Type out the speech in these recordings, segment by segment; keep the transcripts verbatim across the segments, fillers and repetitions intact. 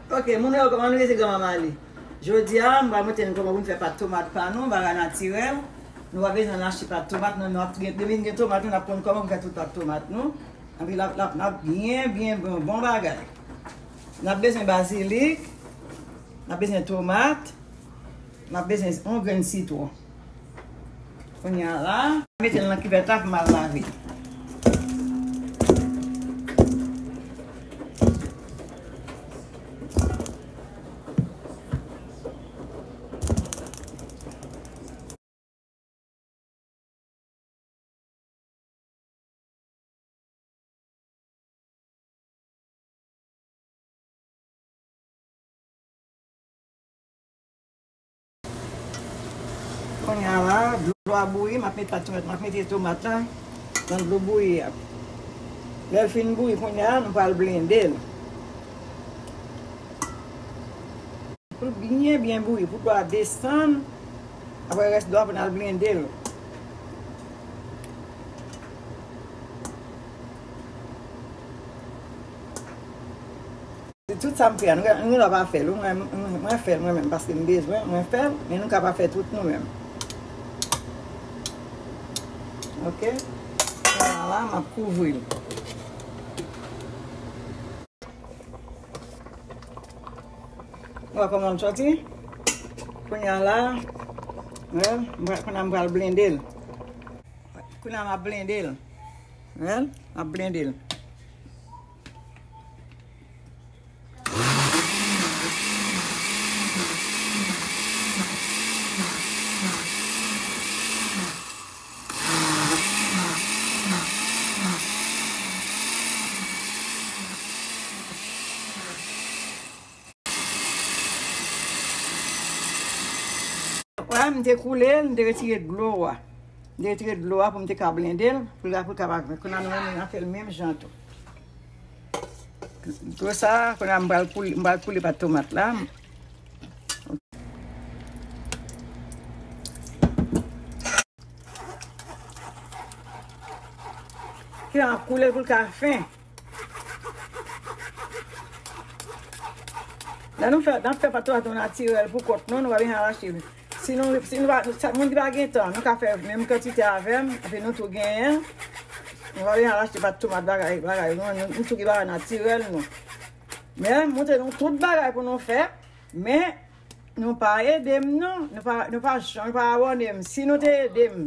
Ok, moun yo, kòman nou rete, granmanman Ale? Jodi a, m pral montre nou kòman pou n fè pat tomat pa nou, bagay natirèl. Nou pa bezwen al achte pat tomat, non, nou ap gen, depi n gen tomat, nou ap konn kòman pou n fè tout pat tomat nou. Anpi l ap, l ap, l ap byen, byen bon, bon bagay. N ap bezwen bazilik, n ap bezwen tomat, n ap bezwen yon grenn sitwon. Kounye a la, mete l nan kivèt la pou m al lave. Kounye a la, dlo a bouyi, m ap met tomat, m ap mete tomat la nan dlo bouyi a. Lè l fin bouyi, kounye a, nou pral blende l. Pou l byen, byen bouyi, pou dlo a desann. Apre rès dlo a pou n al blende l. Tout sa m fè a, nou, nou la pa fè l, wi, mwen, mwen, mwen fè l mwen menm, paske m bezwen, mwen fè l, men nou ka pa fè tout nou menm. Ok? Kounye a la, m ap kouvri l. Ou wè kòman l sòti? Kounye a la, wè, m pral, kounye a m pral blende l. Kounye a m ap blende l. Wè, m ap blende l. Wè, m te koule l, m te retire dlo a. M te retire dlo a pou m te ka blende l, pou l ka, pou l ka pa, kounye a nou menm, nou fè l menm jan tou. Pou sa, kounye a m pral koule, m pral koule pat tomat la. Ki an koule pou l ka fen. Lè nou fè, n ap fè pat tomat nou natirèl pou kont nou, nou pa bezwen al achte. Si nou, si nou pa, sa, moun ki pa gen tan, nou ka fè menm kantite avè m, epi nou tou genyen. Nou pa bezwen al achte pat tomat bagay, bagay, nou, nou, nou tou gen bagay natirèl nou. Men, montre nou tout bagay pou nou fè, men nou pa ede m non, nou pa, nou pa, nou pa abòne m. Si nou te ede m,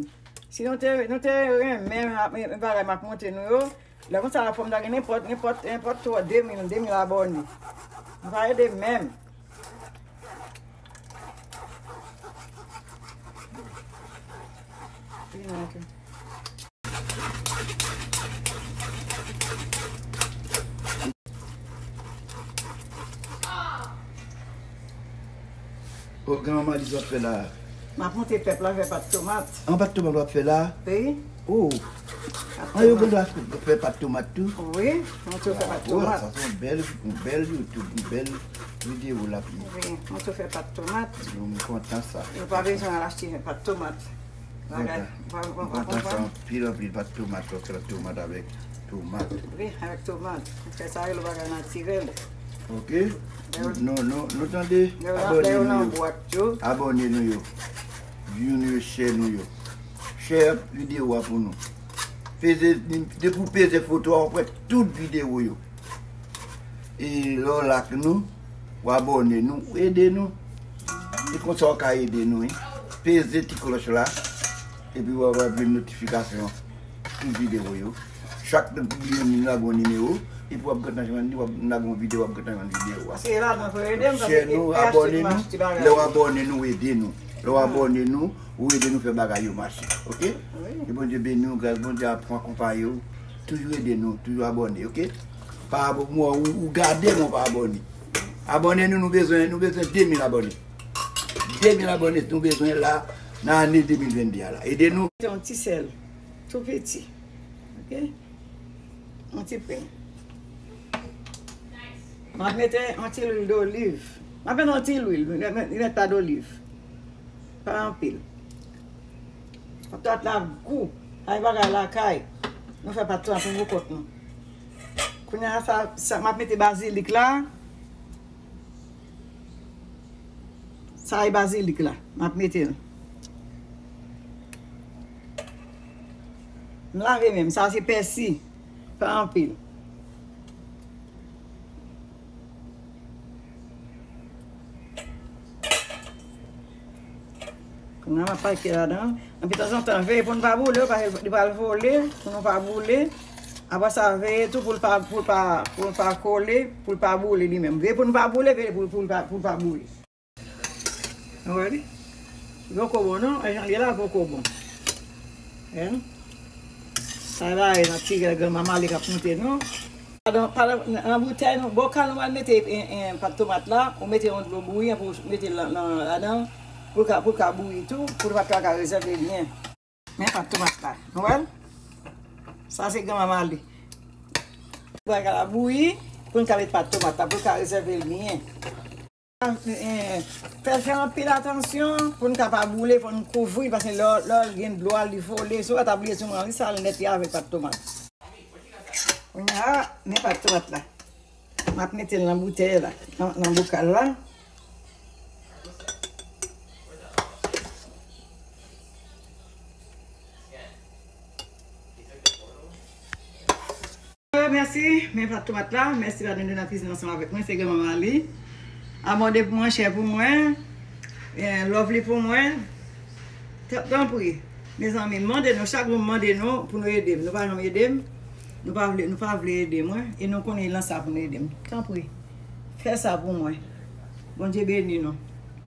si nou te, nou te renmen bagay m ap montre nou yo, lè konsa la fò m ta gen nenpòt, nenpòt, nenpòt twa, de mil, de mil abòne. Nou pa ede m menm. O, granmanman, li sot fè la. M ap montre pèp la fè pat tomat. An, pat tomat w ap fè la? Wi. O. An, yo gen dwa fè pat tomat tou? Wi, montre w fè pat tomat. Sa se yon bèl, yon bèl YouTube, yon bèl videyo l ap ye. Wi, montre w fè pat tomat. M kontan sa. Nou pa bezwen al achte pat tomat. Bagay, m kontan sa anpil, anpil, pat tomat, paske tomat avèk tomat. Wi, avèk tomat. Fè sa yo, bagay natirèl. Ok. Nou, nou, nou tande? Abòne nou yo. Abòne nou yo. View nou yo, share nou yo. Share videyo a pou nou. Peze, depi w peze foto a, w ap wè tout videyo yo. E lè w like nou, w abòne nou, w ede nou. E konsa w ka ede nou, wi. Peze ti klòch la, epi w ap jwenn notifikasyon tout videyo yo. Chak nou pibliye, nou lage yon nimewo, epi w ap gentan jwenn li, w ap lage yon videyo, w ap gentan jwenn videyo a. Share nou, abòne nou. Lè w abòne nou, w ede nou. Lè w abòne nou, ou ede nou fè bagay yo mache, ok? Wi. Ke Bondye beni w, gras Bondye ap akonpaye w. Toujou ede nou, toujou abòne, ok? Pa abò-, mwen, ou, ou gade, mwen pa abòne. Abòne nou, nou bezwen, nou bezwen de mil abòne. De mil abòne nou bezwen la, nan ane de mil venn de a la. Ede nou. Yon ti sèl, tou piti, ok? Yon ti pen. M ap mete yon ti lwil doliv. M ap mete yon ti lwil, li mèt pa doliv. Pa anpil. Patat la gou. Ay bagay lakay. Nou fè patat pou nou kont nou. Kounye a sa, sa, m ap mete bazilik la. Sa e bazilik la. M ap mete l. M lave menm. Sa se pèsi. Pa anpil. Kounye a m ap pake ladan. Anpi tanzantan, veye pou n pa boule, paske li pral vole, pou nou pa boule. Apre sa, veye tou pou l pa, pou l pa, pou l pa kole, pou l pa boule li menm. Veye pou n pa boule, veye pou, pou l pa, pou l pa boule. Ou wè li? Li poko bon non, e jan li ye la poko bon. Hein? Sa la e nan ti grann manman li k ap moute non. Padan, padan, nan boutèy nou, bokal nou al mete en, en, pat tomat la, ou mete yon dlo bouyi, pou ou mete l nan, nan, ladan, pou l ka, pou l ka bouyi tou, pou tomat la ka rezève byen. Men pat tomat la, nou wè l? Sa se grann manman li. Bagay la bouyi, pou n ka met pat tomat la, pou l ka rezève l byen. Eh, fè, fè anpil atansyon pou n ka pa boule, fò n kouvri, paske lè, lè l gen dlo a, li vole, si w pa ta bliye sou mwen, li sal nèt avèk pat tomat. Kounye a, men pat tomat la. M ap mete l nan boutèy la, nan, nan bokal la. Mèsi, men pat tomat la. Mèsi paske nou nan kizin ansanm avèk mwen, se granmanman li. Abòne pou mwen, share pou mwen, eh, love li pou mwen. Tan- Tanpri, mezanmi, m mande nou, chak jou m mande nou pou nou ede m. Nou pa janm ede m. Nou pa vle, nou pa vle ede mwen. E nou konnen lan sa pou nou ede m. Tanpri, fè sa pou mwen. Bondye beni nou.